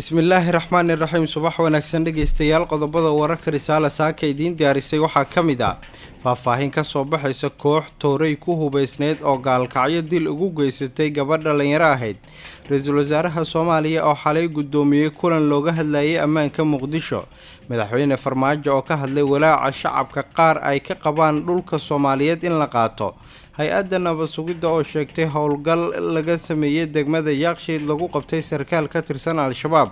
Bismillaahi raxmaani raxiim. Subax wanaagsan dhegeystayaal. Qodobada wararka Risaala saaka idiin diyaarisay waxaa ka mid ah faahfaahin kasoo baxaysa koox toorey ku hubeysneyd oo Gaalkacyo dil ugu geysatay gabadh dhalinyaro ahayd. Ra-iisul wasaaraha Soomaaliya oo xalay guddoomiyey kulan looga hadlayay ammaanka Muqdisho. Madaxweyne Farmaajo oo ka hadlay walaaca shacabka qaar ay ka qabaan dhulka Soomaaliyeed in la qaato. Hay-adda nabad sugidda oo sheegtay howlgal laga sameeyey degmada Yaaqshiid lagu qabtay sarkaal ka tirsan Al-Shabaab.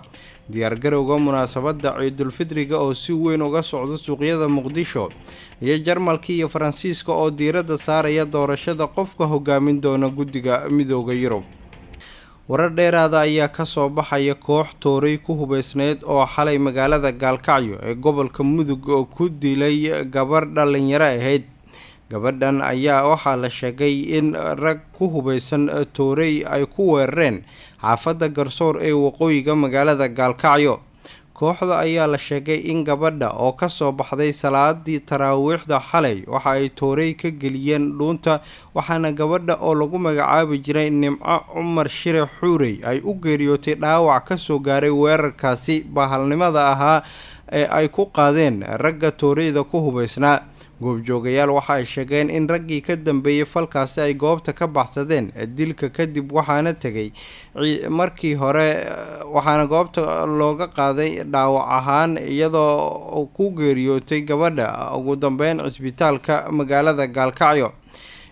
Diyaargarowga munaasabadda Ciidulfidriga oo si weyn uga socda suuqyada Muqdisho. Iyo Jarmalka iyo Faransiiska oo diiradda saaraya doorashada qofka hogaamin doona Guddiga Midooda Yurub. Warar dheeraada ayaa kasoo baxaya koox toorey ku hubeysneyd oo xalay magaalada Gaalkacyo ee gobolka Mudug oo ku dilay gabar dhalinyaro ahayd. Gabadhan ayaa waxaa la sheegay in rag ku hubeysan toorey ay ku weerareen xaafadda Garsoor ee waqooyiga magaalada Gaalkacyo. Kooxda ayaa la sheegay in gabadha oo kasoo baxday salaadii taraawiixda xalay waxa ay toorey ka geliyeen dhuunta, waxaana gabadha oo lagu magacaabi jiray Nimco Cumar Shire Xuurey ay u geeriyootay dhaawac kasoo gaaray weerarkaasi bahalnimada ahaa ee ay ku qaadeen ragga tooreyda ku hubeysnaa. Goobjoogayaal waxa ay sheegeen in raggii ka dambeeyey falkaasi ay goobta ka baxsadeen dilka kadib, waxaana tegay markii hore, waxaana goobta looga qaaday dhaawac ahaan iyadoo ku geeriyootay gabadha ugu dambeyn cisbitaalka magaalada Gaalkacyo.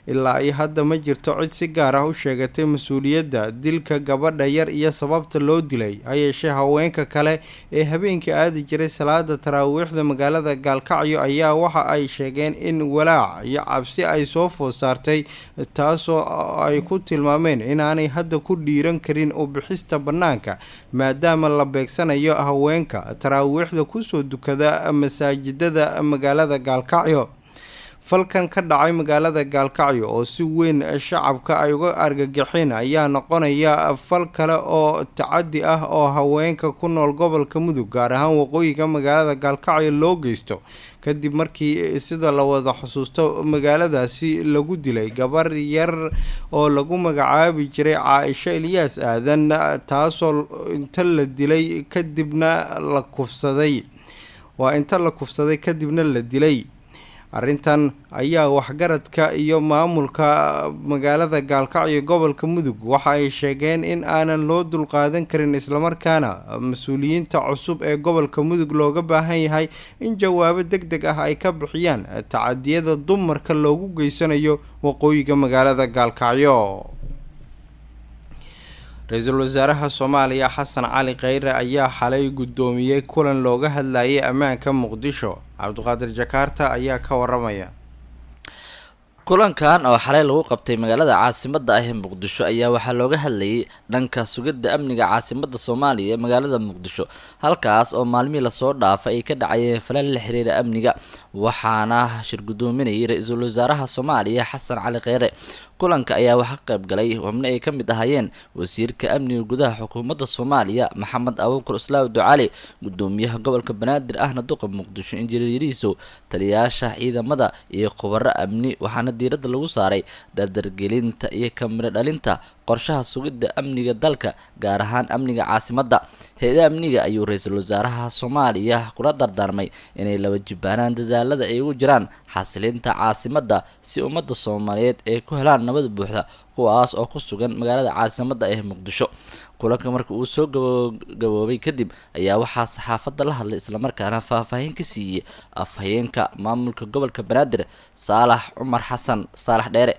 Ilaa iyo hadda ma jirto cid si gaar ah u sheegatay mas-uuliyadda dilka gabadha yar iyo sababta loo dilay. Ha yeeshee, haweenka kale ee habeenkii aadi jiray salaada taraawiixda magaalada Gaalkacyo ayaa waxa ay sheegeen in walaac iyo cabsi ay soo food saartay, taasoo ay ku tilmaameen inaanay hadda ku dhiiran karin u bixista bannaanka, maadaama la beegsanayo haweenka taraawiixda kusoo dukada masaajidada magaalada Gaalkacyo. Falkan ka dhacay magaalada Gaalkacyo oo si weyn shacabka ay uga argagaxeen ayaa noqonaya fal kale oo tacadi ah oo haweenka ku nool gobolka Mudug, gaar ahaan waqooyiga magaalada Gaalkacyo, loo geysto, kadib markii, sida la wada xusuusto, magaaladaasi lagu dilay gabar yar oo lagu magacaabi jiray Caaisho Ilyaas Aadan, taasoo inta la dilay kadibna la kufsaday, waa inta la kufsaday kadibna la dilay. Arrintan ayaa waxgaradka iyo maamulka magaalada Gaalkacyo gobolka Mudug waxa ay sheegeen in aanan loo dulqaadan karin, islamarkaana mas-uuliyiinta cusub ee gobolka Mudug looga baahan yahay in jawaabo deg deg ah ay ka bixiyaan tacadiyada dumarka loogu geysanayo waqooyiga magaalada Gaalkacyo. Ra-iisul wasaaraha Soomaaliya Xasan Cali Kheyre ayaa xalay guddoomiyey kulan looga hadlayay ammaanka Muqdisho. Cabdiqaadir Jakaarta ayaa ka waramaya. Kulankan oo xalay lagu qabtay magaalada caasimadda ah ee Muqdisho ayaa waxaa looga hadlayay dhanka sugidda amniga caasimadda Soomaaliya ee magaalada Muqdisho, halkaas oo maalmihii lasoo dhaafay ay ka dhacayeen falal la xiriira amniga, waxaana shir guddoominayay ra-iisul wasaaraha Soomaaliya Xasan Cali Kheyre. Kulanka ayaa waxaa ka qayb galay xubno ay ka mid ahaayeen wasiirka amniga gudaha xukuumadda Soomaaliya Maxamed Abuukar Islaaw Ducali, gudoomiyaha gobolka Banaadir ahna duqa Muqdisho Injineer Yariisow, taliyayaasha ciidamada iyo khubaro amni, waxaana diiradda lagu saaray dardargelinta iyo kamiro dhalinta qorshaha sugidda amniga dalka, gaar ahaan amniga caasimadda. Hay-ada amniga ayuu ra-iisul wasaaraha Soomaaliya kula dardaarmay inay laba jibaanaan dadaalada ay ugu jiraan xasilinta caasimadda si ummadda Soomaaliyeed ay ku helaan nabad buuxda, kuwaas oo ku sugan magaalada caasimadda ee Muqdisho. Kulanka marka uu soo gaboobay kadib ayaa waxaa saxaafadda la hadlay islamarkaana faahfaahin ka siiyey afhayeenka maamulka gobolka Banaadir Saalax Cumar Xasan Saalax Dheere.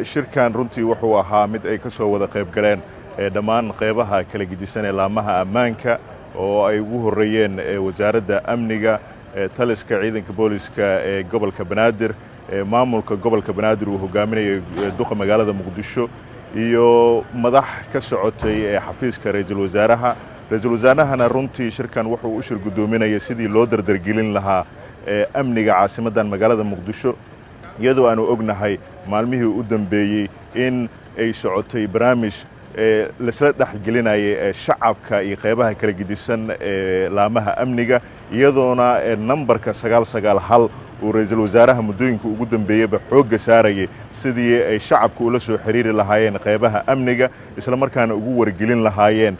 Shirkan runtii wuxuu ahaa mid ay ka soo wada qayb galeen dhammaan qeybaha kala gedisan ee laamaha ammaanka, oo ay ugu horreeyeen wasaaradda amniga, taliska ciidanka booliska ee gobolka Banaadir, maamulka gobolka Banaadir uu hogaaminayay duqa magaalada Muqdisho, iyo madax ka socotay ee xafiiska ra'iisul wasaaraha. Ra-iisul wasaarahana runtii shirkan wuxuu u shir guddoominayay sidii loo dardargelin lahaa amniga caasimaddan magaalada Muqdisho, iyadoo aanu ognahay maalmihii u dambeeyey in ay socotay barnaamij laisla dhexgelinayay ee shacabka iyo qeybaha kala gedisan ee laamaha amniga, iyadoona nambarka 991 uu ra-iisul wasaaraha muddooyinka ugu dambeeyeyba xoogga saarayay sidii ay shacabka ula soo xiriiri lahaayeen qeybaha amniga, islamarkaana ugu wargelin lahaayeen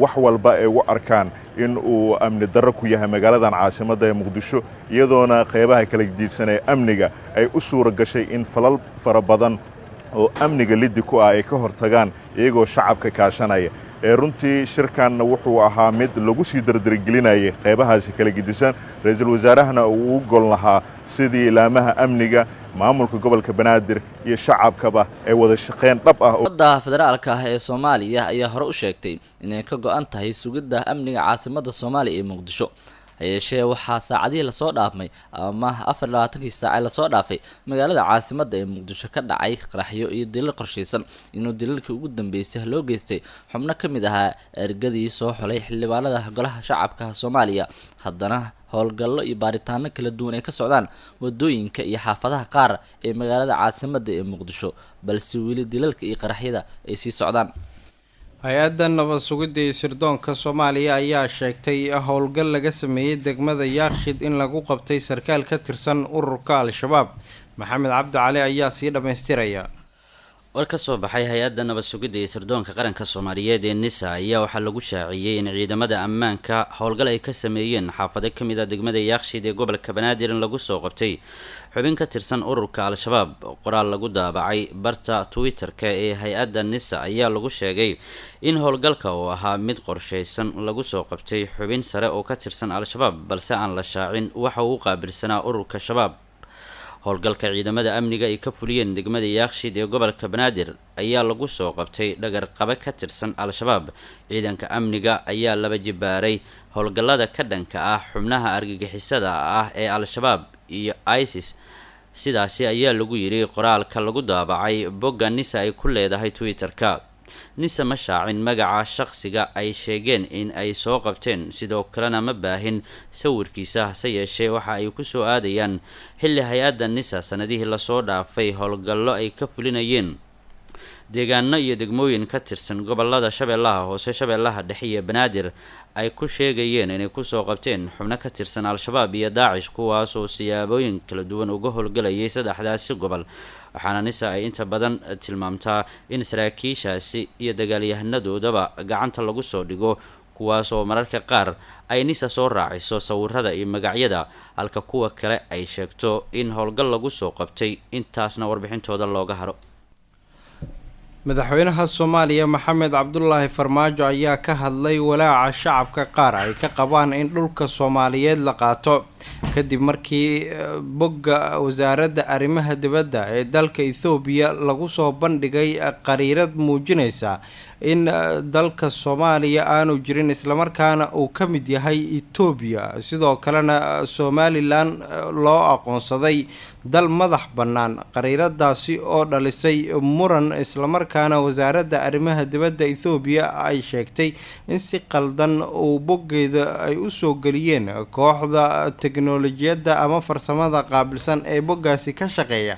wax walba ay u arkaan in uu amni darro ku yahay magaaladan caasimadda ee Muqdisho, iyadoona qeybaha kala gediidsan ee amniga ay u suura gashay in falal fara badan oo amniga liddi ku ah ay ka hortagaan iyagoo shacabka kaashanaya. Runtii shirkanna wuxuu ahaa mid lagu sii dardargelinayay qeybahaasi kala gedisan, ra-iisul wasaarahana uu u gol lahaa sidii laamaha amniga, maamulka gobolka Banaadir iyo shacabkaba ay wada shaqeyn dhab ah. Dowladda federaalka ah ee Soomaaliya ayaa hore u sheegtay inay ka go-an tahay sugidda amniga caasimadda Soomaaliya ee Muqdisho. Hayeeshee waxaa saacadihii lasoo dhaafmay ama 24kii saace lasoo dhaafay magaalada caasimadda ee Muqdisho ka dhacay qaraxyo iyo dilal qorshaysan, inuu dilalkii ugu dambeysay loo geystay xubno ka mid ahaa ergadii soo xulay xildhibaanada golaha shacabka Soomaaliya. Haddana howlgallo iyo baaritaano kala duwan ay ka socdaan wadooyinka iyo xaafadaha qaar ee magaalada caasimadda ee Muqdisho, balse weli dilalka iyo qaraxyada ay sii socdaan. Hay-adda nabad sugidda iyo sirdoonka Soomaaliya ayaa sheegtay howlgal laga sameeyey degmada Yaakshid in lagu qabtay sarkaal ka tirsan ururka Al-Shabaab. Maxamed Cabdi Cali ayaa sii dhammaystiraya. War ka soo baxay hay-adda nabad sugidda iyo sirdoonka qaranka Soomaaliyeed ee NISA ayaa waxaa lagu shaaciyey in ciidamada ammaanka howlgal ay ka sameeyeen xaafado ka mid ah degmada Yaakshid ee gobolka Banaadir in lagu soo qabtay xubin ka tirsan ururka Al-Shabaab. Qoraal lagu daabacay barta Twitter-ka ee hay-adda NISA ayaa lagu sheegay in howlgalka oo ahaa mid qorsheysan lagu soo qabtay xubin sare oo ka tirsan Al-Shabaab, balse aan la shaacin waxa uu u qaabilsanaa ururka Shabaab. Howlgalka ciidamada amniga ay ka fuliyeen degmada Yaakshid ee gobolka Banaadir ayaa lagu soo qabtay dhagar qabe ka tirsan Al-Shabaab. Ciidanka amniga ayaa laba jibaaray howlgallada ka dhanka ah xubnaha argagixisada ah ee Al-Shabaab iyo ISIS, sidaasi ayaa lagu yiri qoraalka lagu daabacay bogga NISA ay ku leedahay Twitter-ka. NISA ma shaacin magaca shaqsiga ay sheegeen in ay soo qabteen, sidoo kalena ma baahin sawirkiisa. Hase yeeshee waxa ay kusoo aadayaan xilli hay-adda NISA sanadihii lasoo dhaafay howlgallo ay ka fulinayeen deegaano iyo degmooyin ka tirsan gobolada Shabeellaha Hoose, Shabeellaha Dhexe iyo Banaadir ay ku sheegayeen inay kusoo qabteen xubno ka tirsan Al-Shabaab iyo Daacish, kuwaas oo siyaabooyin kala duwan uga howlgalayay saddexdaasi gobol. Waxaana NISA ay inta badan tilmaamtaa in saraakiishaasi iyo dagaalyahanadoodaba gacanta lagu soo dhigo, kuwaas oo mararka qaar ay NISA soo raaciso sawirada iyo magacyada, halka kuwa kale ay sheegto in howlgal lagu soo qabtay, intaasna warbixintooda looga haro. Madaxweynaha Soomaaliya Maxamed Cabdulaahi Farmaajo ayaa ka hadlay walaaca shacabka qaar ay ka qabaan in dhulka Soomaaliyeed la qaato, kadib markii bogga wasaaradda arrimaha dibadda ee dalka Ethoobiya lagu soo bandhigay qariirad muujinaysa in dalka Soomaaliya aanu jirin, islamarkaana uu ka mid yahay Etoobiya, sidoo kalena Somalilan loo aqoonsaday dal madax bannaan. Qariiradaasi oo dhalisay muran, islamarkaana wasaaradda arrimaha dibadda Ethoobiya ay sheegtay in si qaldan uu boggeeda ay usoo geliyeen kooxda teknolojiyadda ama farsamada qaabilsan ee boggaasi ka shaqeeya.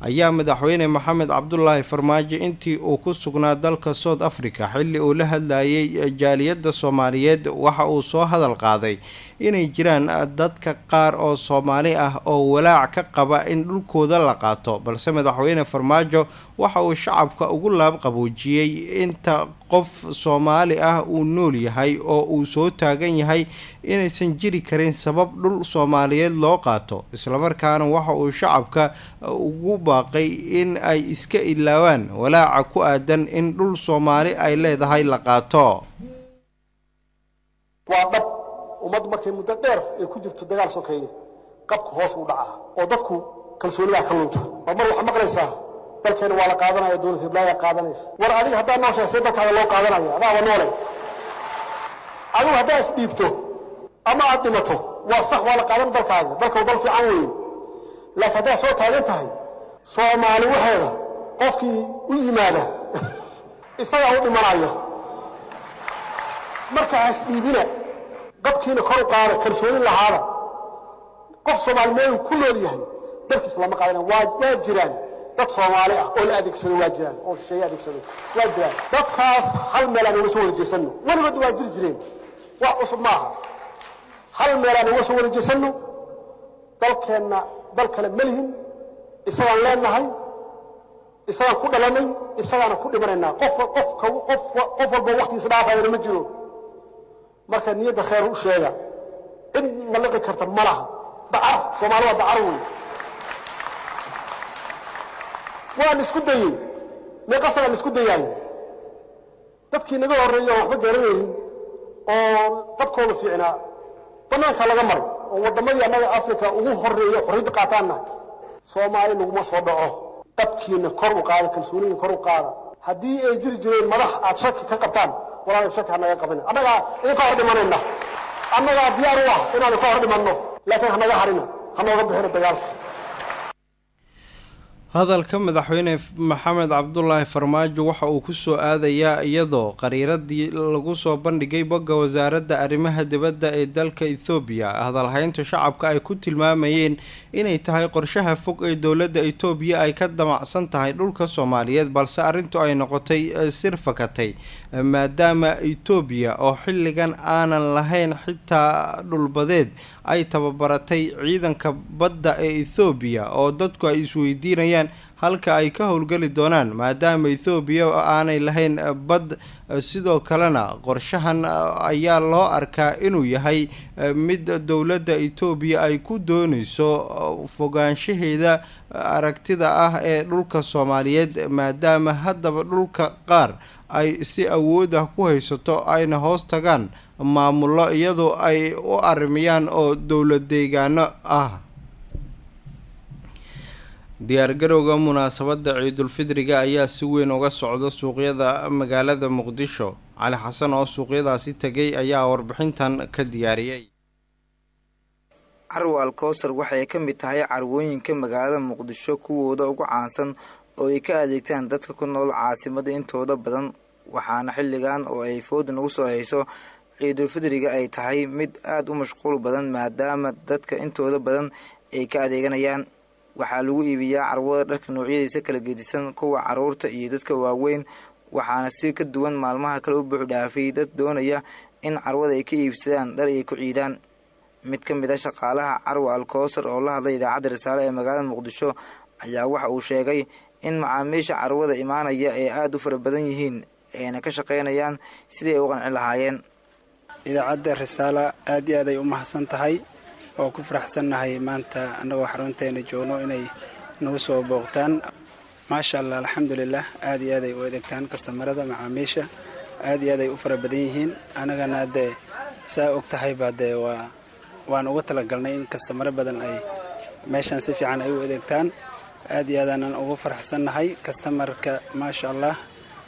Ayaa madaxweyne Maxamed Cabdulaahi Farmaajo intii uu ku sugnaa dalka South Africa, xilli uu la hadlayay jaaliyadda Soomaaliyeed, waxa uu soo hadal qaaday inay jiraan dadka qaar oo Soomaali ah oo walaac ka qaba in dhulkooda la qaato. Balse madaxweyne Farmaajo waxa uu shacabka ugu laab qaboojiyey inta qof Soomaali ah uu nool yahay oo uu soo taagan yahay inaysan jiri karin sabab dhul Soomaaliyeed loo qaato, islamarkaana waxa uu shacabka ugu baaqay in ay iska ilaawaan walaaca ku aadan in dhul Soomaali ay leedahay la qaato. Waa dhab, ummad markay muddo dheer ay ku jirto dagaal sokeeye, qabka hoos u dhacaa oo dadku kalsoonidaa ka lunta. Waa mar waxaa maqlaysaa dalkeena waa la qaadanaya, dowlad hiblaayaa qaadanaysa. War adiga haddaa nooshahay, see dalkaaga loo qaadanaya? Adaaba noole. Adigu haddaa isdhiibto ama aad dhimato, waa sax, waa la qaadan dalkaaga. Dalka dal fiican weeye, laakiin haddaad soo taagan tahay, Soomaali waxeeda qofkii u yimaada isagaa u dhimanaya. Marka ha isdhiibina, qabkiina kor u qaada, kalsooni lahaada. Qof Soomaali meel ku nool yahay dalkiisa lama qaadana. Waa jiraan dad Soomaali ah oo la adeegsado, waa jiraan oo shisheeye adeegsado, waa jiraan dadkaas. Hal meel aan uga soo wada jeesanno. Weligood waa jiri jireen, wax cusub maaha. Hal meel aan uga soo wada jeesanno. Dalkeenna dal kale ma lihin, isagaan leenahay, isagaan ku dhalanay, isagaana ku dhimanaynaa. Qof qof qof qof walba waktigiisa dhaafayana ma jiro. Marka niyadda khayr u sheega, cid naliqi karta ma laha. Dacar Soomaali waa dacar wey. Waa la isku dayey, meeqa sana la isku dayaayo? Dadkii naga horreeya oo waxba garanaynin oo dabkooda fiicnaa bannaanka laga maray, oo waddamadii annaga Africa ugu horreeya xorriyadda qaataanna Soomaali laguma soo dhaco. Dabkiina kor u qaada, kalsoonidiina kor u qaada. Haddii ay jiri jireen madax aad shaki ka qabtaan, walaal, shaki ha naga qabina. Annagaa idinka hor dhimanayna, annagaa diyaar u ah inaan ka hor dhimanno, laakiin hanaga harina, hanooga bixina dagaalka. Hadalka Madaxweyne Maxamed Cabdulaahi Farmaajo waxa uu kusoo aadayaa iyadoo qariiradii lagu soo bandhigay bogga wasaaradda arrimaha dibadda ee dalka Ethoobiya hadalhaynta shacabka ay ku tilmaamayeen inay tahay qorshaha fog ee dowladda Etoobiya ay ka damacsan tahay dhulka Soomaaliyeed, balse arrintu ay noqotay sir fakatay, maadaama Etoobiya oo xilligan aanan lahayn xitaa dhulbadeed ay tababaratay ciidanka badda ee Ethoobiya, oo dadku ay isweydiinayaan halka ay ka howlgeli doonaan maadaama Ethoobiya aanay lahayn bad. Sidoo kalena qorshahan ayaa loo arkaa inuu yahay mid dowladda Etoobiya ay ku dooneyso fogaanshaheeda aragtida ah ee dhulka Soomaaliyeed, maadaama haddaba dhulka qaar ay si awood ah ku haysato, ayna hoos tagaan maamullo iyadoo ay u arrimiyaan oo dowlad deegaano ah. Diyaargarowga munaasabadda Ciidulfidriga ayaa si weyn uga socda suuqyada magaalada Muqdisho. Cali Xasan oo suuqyadaasi tegay ayaa warbixintan ka diyaariyey. Carwo Alkowsar waxay ka mid tahay carwooyinka magaalada Muqdisho kuwooda ugu caansan oo ay ka adeegtaan dadka ku nool caasimada intooda badan, waxaana xilligan oo ay fooda nagu soo hayso Ciidulfidriga ay tahay mid aada u mashquul badan, maadaama dadka intooda badan ay ka adeeganayaan. Waxaa lagu iibiyaa carwada dharka noocyadiisa kala gedisan, kuwa caruurta iyo dadka waaweyn, waxaana si ka duwan maalmaha kale u buux dhaafay dad doonaya in carwada ay ka iibsadaan dhar ay ku ciidaan. Mid ka mid a shaqaalaha Carwa Alkowsar oo la hadlay Idaacadda Risaale ee magaalada Muqdisho ayaa waxa uu sheegay in macaamiisha carwada imaanaya ay aada u fara badan yihiin, ayna ka shaqaynayaan sidii ay u qancin lahaayeen. Idaacadda Risaala aad iyo aad ay u mahadsan tahay oo ku faraxsannahay maanta annagoo xarunteena joogno inay nagu soo booqtaan. Maasha Allah, alxamdulilah, aad iyo aad ay u adeegtaan kastamarada. Macaamiisha aad iyo aad ay u fara badan yihiin. Annagana dee saa og tahay baa dee waa waan uga talagalnay in kastamaro badan ay meeshan si fiican ay u adeegtaan. Aad iyo aadaanan ugu faraxsannahay kastamarka, maasha Allah,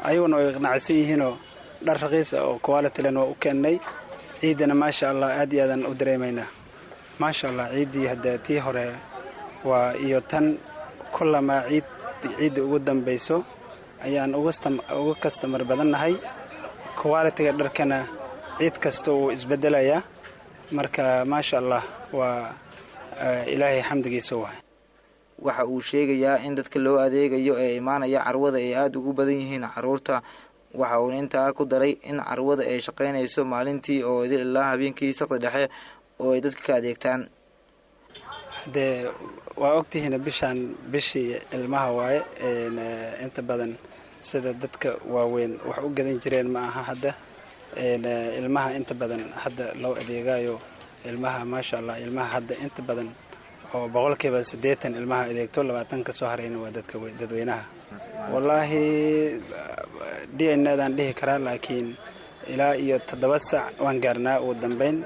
ayaguna ay qanacsan yihiinoo dhar raqiis ah oo quality leh waa u keennay. Ciiddana, maasha Allah, aad iyo aadaan u dareemaynaa. Maasha Allah, ciiddii hadda tii hore waa iyo tan kullamaa ciid ciidda ugu dambayso ayaan uga kastamar badannahay. Quality-ga dharkana ciid kasta wuu isbedelayaa. Marka, maasha Allah, waa Ilaahay xamdigiisa waay. Waxa uu sheegayaa in dadka loo adeegayo ee imaanaya carwada ay aada ugu badan yihiin caruurta. Waxa uuna intaa ku daray in carwada ay shaqaynayso maalintii oo idil ilaa habeenkii saqdi dhexe oo ay dadka ka adeegtaan. Haddee waa ogtihiina bishaan bishii ilmaha waaye. Inta badan sida dadka waaweyn wax u gadan jireen ma aha. Hadda ilmaha inta badan hadda loo adeegayo ilmaha, maasha Allah, ilmaha hadda inta badan oo 80% ilmaha adeegto, 20 ka soo harayna waa dadka dadweynaha. Wallaahi dnadaan dhihi karaa, laakiin ilaa iyo 7 sac waan gaarnaa ugu dambeyn.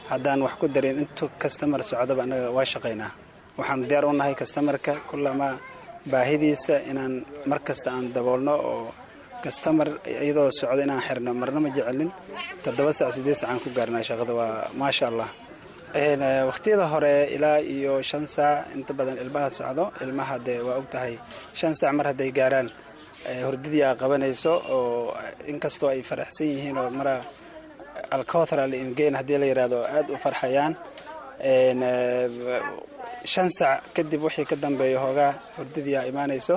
Haddaan wax ku darin, intu kastamar socdaba annaga waa shaqaynaa. Waxaan diyaar u nahay kastamarka kulamaa baahidiisa inaan mar kasta aan daboolno, oo kastamar iyadoo socdo inaan xirno marna ma jecelin. 7 sac, 8 sac aan ku gaarnaa shaqada, waa maasha Allah. Waqtiyada hore ilaa iyo 5 saac inta badan ilmaha socdo. Ilmaha dee waa og tahay, 5 saac mar hadday gaaraan hurdadii aa qabanayso, oo inkastoo ay faraxsan yihiin oo mara Alkowthar ingeyn haddii la yidhaahdo aada u farxayaan. 5 saac kadib wixii ka dambeeya hoogaa hurdadii aa imaanayso.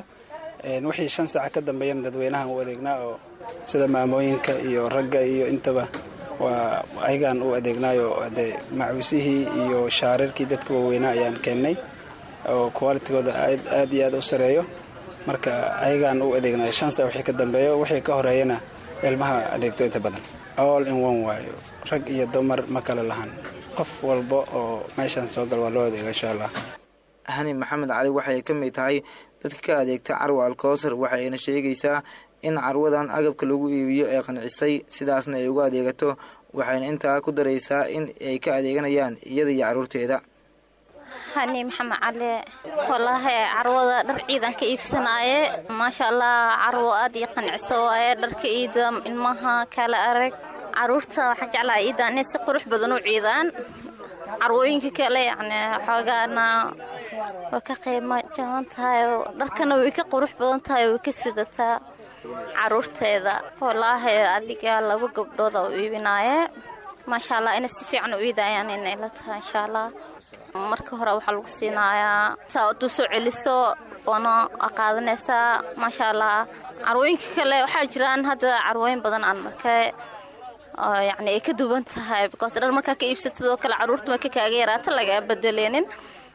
Wixii 5 saac ka dambeeyana dadweynahan u adeegnaa, oo sida maamooyinka iyo ragga iyo intaba. Waa ayagaan u adeegnaayo dee macuusihii iyo shaararkii dadka waaweynaa ayaan keennay oo qualitygooda aad iyo aad u sareeyo. Marka ayagaan u adeegnayo 5 saac wixii ka dambeeyo, wixii ka horeeyana ilmaha adeegto inta badan. All in one waayo, rag iyo dumar ma kala lahan. Qof walba oo meeshaan soo gal waa loo adeega, insha Allah. Hani Maxamed Cali waxay ka mid tahay dadka ka adeegta Carwa Alkowsar, waxayna sheegaysaa in carwadan agabka lagu iibiyo ee qancisay, sidaasna ay ugu adeegato. Waxayna intaa ku daraysaa in ay ka adeeganayaan iyada iyo carruurteeda. Hani Maxamed Cali. Wallaahi carwada dhar ciidan ka iibsanaaye. Maasha Allah, carwo aad ii qanciso waaye. Dharka ciida ilmaha kala arag, caruurta waxaan jeclaha ciidan inay si qurux badan u ciidaan. Carwooyinka kale yacni xoogaana way ka qiimo jaban tahay, dharkana way ka qurux badan tahay, way ka sidataa caruurteeda. Wallaahi adiga laba gabdhooda u iibinaaye. Maasha Allah, inay si fiican u iidayaan inay la tahay, insha Allah. Marka hore waxaa lagu siinayaa saa aduu soo celiso oona qaadanaysaa. Maasha Allah, carwooyinka kale waxaa jiraan hadda carwooyin badan aan markay oo yacni ay ka duwan tahay, because dhar markaa ka iibsatid oo kale caruurta marka kaaga yaraata lagaa bedeleenin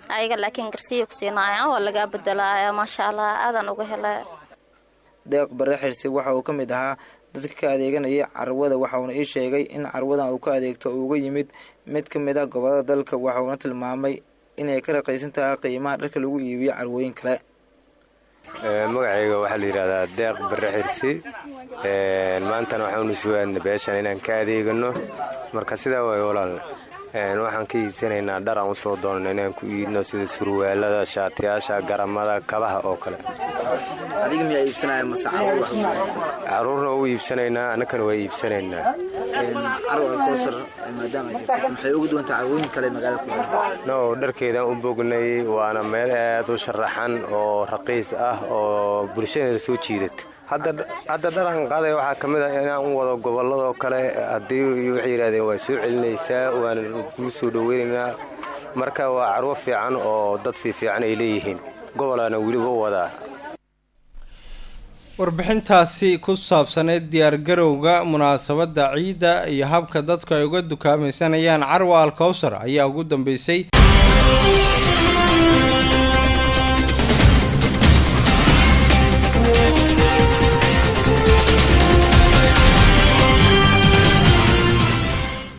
ayaga, laakiin garsiya ku siinaaya, waa lagaa bedelaaya. Maasha Allah, aadaan uga helay. Deeq Bare Xirsi waxa uu ka mid ahaa dadka ka adeeganaya carwada, waxauna ii sheegay in carwadan uu ka adeegto uu uga yimid mid ka mid ah gobolada dalka. Waxauna tilmaamay inay ka raqiisan tahay qiimaha dharka lagu iibiyo carwooyin kale. Magacayga waxaa la yidhahdaa Deeq Bare Xirsi. Maantana waxaanu sugaadna beeshan inaan ka adeegano. Marka sidaa waay walaal, waxaan ka iibsanaynaa dhar aan usoo doonano inaan ku iidno, sida surwaalada, shaatiyaasha, garamada, kabaha oo kale. Adiga miyaa iibsanaya mase caruur wax? Caruurna u iibsanaynaa, annakana waa iibsanaynaa. Carwo Alkowsar maadaama ay jirto, maxay uga duwan tahay carwooyin kale magaalada ku yaala? No, dharkeedaan u bognay, waana meel aad u sharaxan oo raqiis ah oo bulshadeeda soo jiidata. Hadda dharan qaaday waxaa ka mid ah inaan u wado gobolladoo kale. Haddii waxay yidhahdeen waa soo celinaysaa, waana kuu soo dhoweynaynaa. Marka waa carwo fiican oo dad fiifiican ay leeyihiin, gobolaana weliba u wadaa. Warbixintaasi ku saabsaneyd diyaargarowga munaasabadda ciidda iyo habka dadku ay uga dukaamaysanayaan Carwa Alkowsar ayaa ugu dambeysay.